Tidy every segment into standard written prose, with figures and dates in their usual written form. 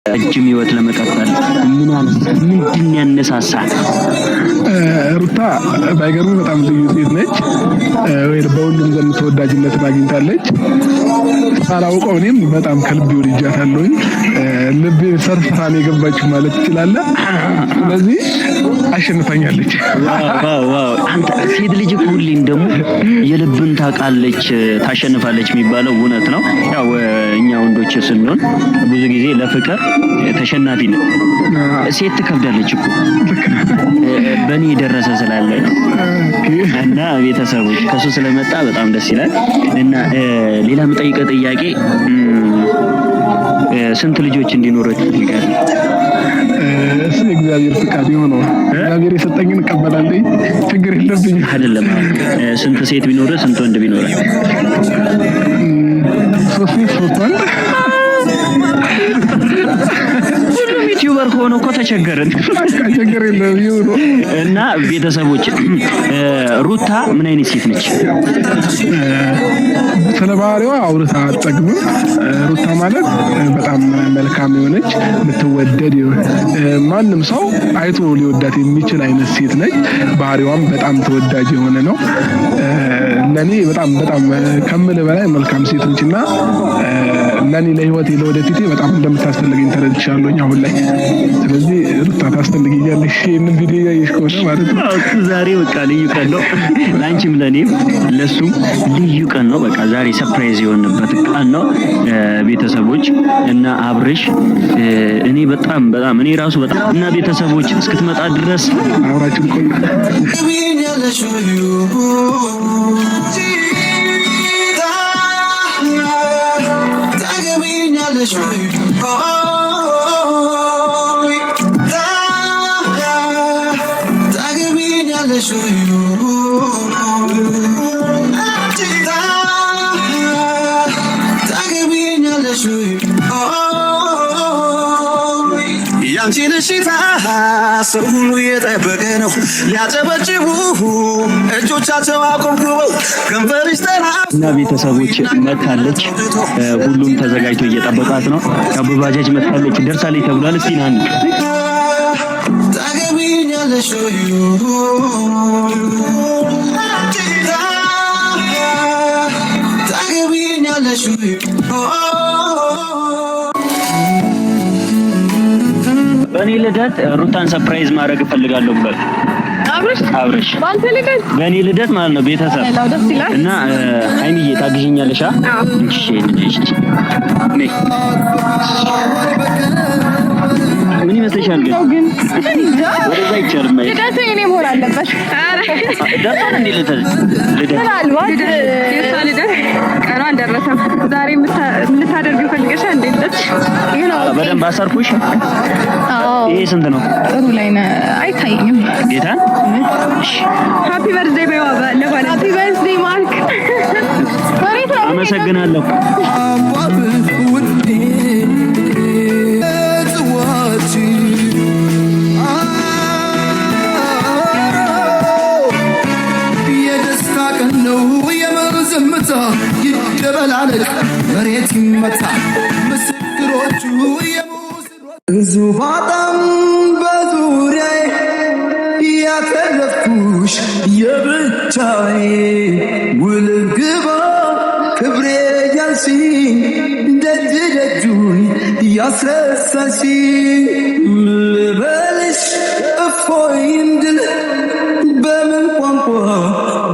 ረጅም ህይወት ለመቀጠል ምንድን ያነሳሳ? ሩታ ባይገርም በጣም ልዩ ሴት ነች። ወይ በሁሉም ዘንድ ተወዳጅነትን አግኝታለች። ሳላውቀው እኔም በጣም ከልቤ ወድጃታለሁኝ። ልቤ ሰርስራ ነው የገባችው ማለት ትችላለህ። ስለዚህ አሸንፋኛለች። Wow! አንተ ሴት ልጅ እኮ ሁሌም ደግሞ የልብን ታውቃለች፣ ታሸንፋለች የሚባለው እውነት ነው። ያው እኛ ወንዶች ስንሆን ብዙ ጊዜ ለፍቅር ተሸናፊ ነን። ሴት ትከብዳለች እኮ፣ በእኔ የደረሰ ስላለ ነው። እና ቤተሰቦች ከሱ ስለመጣ በጣም ደስ ይላል። እና ሌላ የምጠይቀው ጥያቄ ስንት ልጆች እንዲኖሩህ ትፈልጋለህ? እሱ የእግዚአብሔር ፍቃድ የሆነው እግዚአብሔር የሰጠኝን እቀበላለሁ። ችግር የለብኝም። አይደለም፣ ስንት ሴት ቢኖርህ ስንት ወንድ ቢኖርህ? ሶስት ሴት ሶስት ወንድ። ሁሉም YouTuber ከሆነ እኮ ተቸገርን። ችግር የለም ይሁኑ። እና ቤተሰቦች፣ ሩታ ምን አይነት ሴት ነች? ስለ ባህሪዋ አውርታ አትጠግብም። ሩታ ማለት በጣም መልካም የሆነች፣ የምትወደድ፣ ማንም ሰው አይቶ ሊወዳት የሚችል አይነት ሴት ነች። ባህሪዋም በጣም ተወዳጅ የሆነ ነው። ለእኔ በጣም በጣም ከምልህ በላይ መልካም ሴት ነች እና ለእኔ ለህይወቴ ለወደፊቴ በጣም እንደምታስፈልገኝ ተረድቻለሁኝ አሁን ላይ። ስለዚህ ሩታ ታስፈልገኛለሽ፣ ይህንን ቪዲዮ እያየሽ ከሆነ ማለት ነው። ዛሬ በቃ ልዩ ቀን ነው፣ ለአንቺም ለእኔም ለሱም ልዩ ቀን ነው። በቃ ዛሬ surprise የሆንበት ቀን ነው ቤተሰቦች እና አብርሽ። እኔ በጣም በጣም እኔ ራሱ በጣም እና ቤተሰቦች እስክትመጣ ድረስ አብራችን ቆዩ። ታገቢኛለሽ ወይ? ታገቢኛለሽ ወይ? ታገቢኛለሽ ወይ? ያንቺን እሽታ ሰው ሁሉ እየጠበቀ ነው። ሊያጨበጭቡ እጆቻቸው አቆብቁበው ከንፈርሽ ጠና እና ቤተሰቦች መታለች። ሁሉም ተዘጋጅቶ እየጠበቃት ነው። ያው በባጃጅ መታለች፣ ደርሳለች ተብሏል። እስቲ ና እንሂድ። ታገቢኛለሽ ወይ? ታገቢኛለሽ ወይ? በእኔ ልደት ሩታን surprise ማድረግ እፈልጋለሁ ብሏል። አብርሽ? አብርሽ። በአንተ ልደት? በእኔ ልደት ማለት ነው ቤተሰብ። ሌላው ደስ ይላል። እና ሀይሚዬ ታግዥኛለሽ? አዎ። እሺ እሺ። ነይ። ምን ይመስልሻል ግን? ግን እንጃ። ወደዛ አይቻልም። አይ ልደቱ የኔ መሆን አለበት። ደርሷል እንዴ ልደት? ልደት ምናልባት የእሷ ልደት ቀኗ አልደረሰም። ዛሬ የምታደርጊው ፈልገሻል እንዴ ልደት? በደንብ አሰርኩሽ። አዎ። ይሄ ስንት ነው? ጥሩ ላይ ነህ። አይታየኝም። ጌታ። Happy birthday በይዋ ለባለ። Happy birthday ማርክ። ወሬት ነው። አመሰግናለሁ። ውዴ ጽዋች የደስታ ቀን ነው የመዝምታ ይደበላለቅ መሬት ይመታ ምስክሮቹ ብዙ ባጣም በዙሪያዬ ያተረፍኩሽ የብቻዬ ውልግባ ክብሬ ያልሽኝ ደጅ ደጁን ያስረሳሽ ልበልሽ እፎይ እንድል በምን ቋንቋ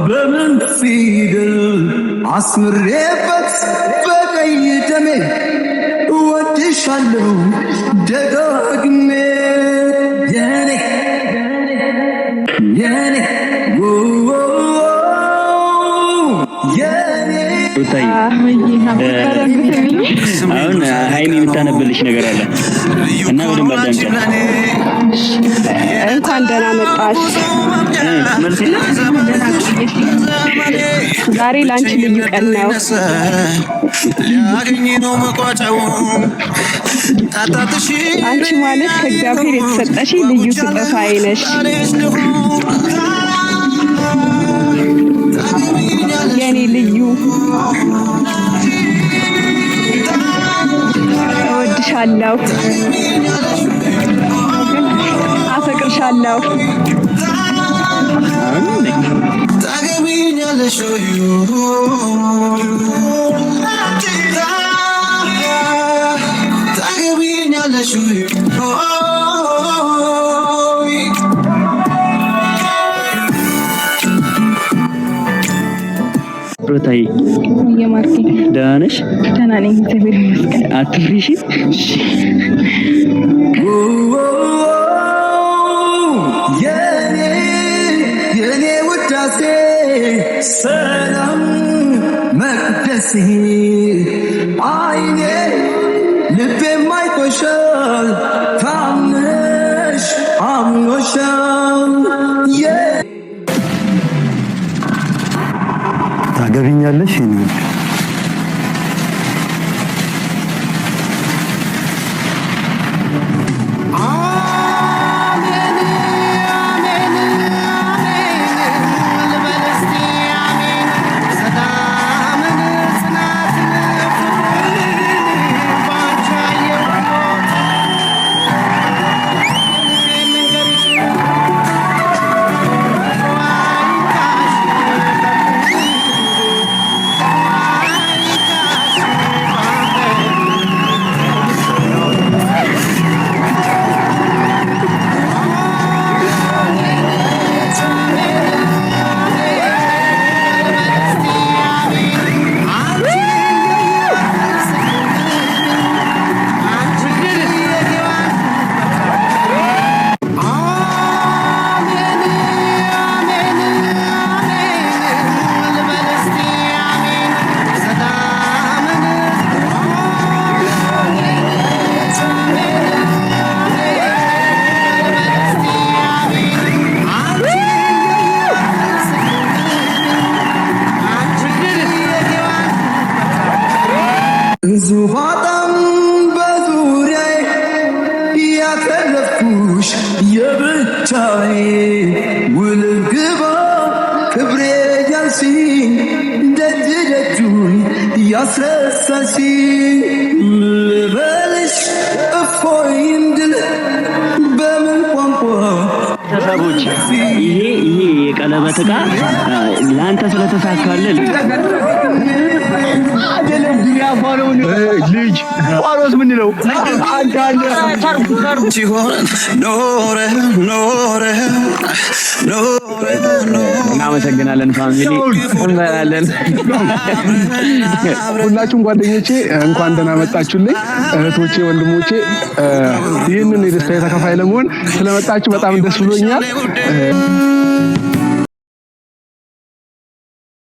በምን ፊደል አስምሬበት በቀይ ደሜ እወድሻለሁ ደጋግሜ የኔ የኔ የኔ። ሩታዬ፣ አሁን ሀይሚ የምታነብልሽ ነገር አለ እና በደንብ አዳምጫት። እንኳን ደህና መጣሽ። መልስ የለም? ዛሬ ለአንቺ ልዩ ቀን ነው። ሊያገኝ ነው መቋጫው። አንቺ ማለት ከእግዚአብሔር የተሰጠሽ ልዩ ስጦታዬ ነሽ። የኔ ልዩ፣ እወድሻለሁ፣ አፈቅርሻለሁ። ታገቢኛለሽ ወይ? ታገቢኛለሽ ወይ? ሩታዬ። የማርኬ። ደህና ነሽ? ደህና ነኝ፣ እግዚአብሔር ይመስገን። አትፍሪ እሺ። የኔ የኔ ውዳሴ፣ ሰላም መቅደሴ፣ አይኔ ልቤ ማይቆሻል ታምነሽ አምኖሻል። ታገቢኛለሽ የኔ ውድ? አሜን አሜን አሜን ልበል እስቲ አሜን። ሰላምን፣ ጽናትን፣ ፍቅርን ባንቺ አየሁት። የልቤን ልንገርሽ፣ አይንካሽ አይንካሽ ባፈር። አሜን አሜን አሜን ልበል እስቲ አሜን። ሰላምን አሜን ልበል እስቲ አሜን። አንቺ የሔዋን ብዙ ባጣም በዙሪያዬ ያተረፍኩሽ የብቻዬ፣ ውል ግባ ክብሬ ያልሽኝ፣ ደጅ ደጁን ያስረሳሽኝ፣ ልበልሽ እፎይ እንድል በምን ቋንቋ? ቤተሰቦች፣ ይሄ የቀለበት ዕቃ ለአንተ ስለተሳካልህ ልጅ ጳውሎስ ምንለው አንተ አለ። ሲሆን ኖረ ኖረ ኖረ። እናመሰግናለን። Family እንበላለን። ሁላችሁም ጓደኞቼ እንኳን ደህና መጣችሁልኝ። እህቶቼ፣ ወንድሞቼ፣ ይህንን የደስታ ተካፋይ ለመሆን ስለመጣችሁ በጣም ደስ ብሎኛል።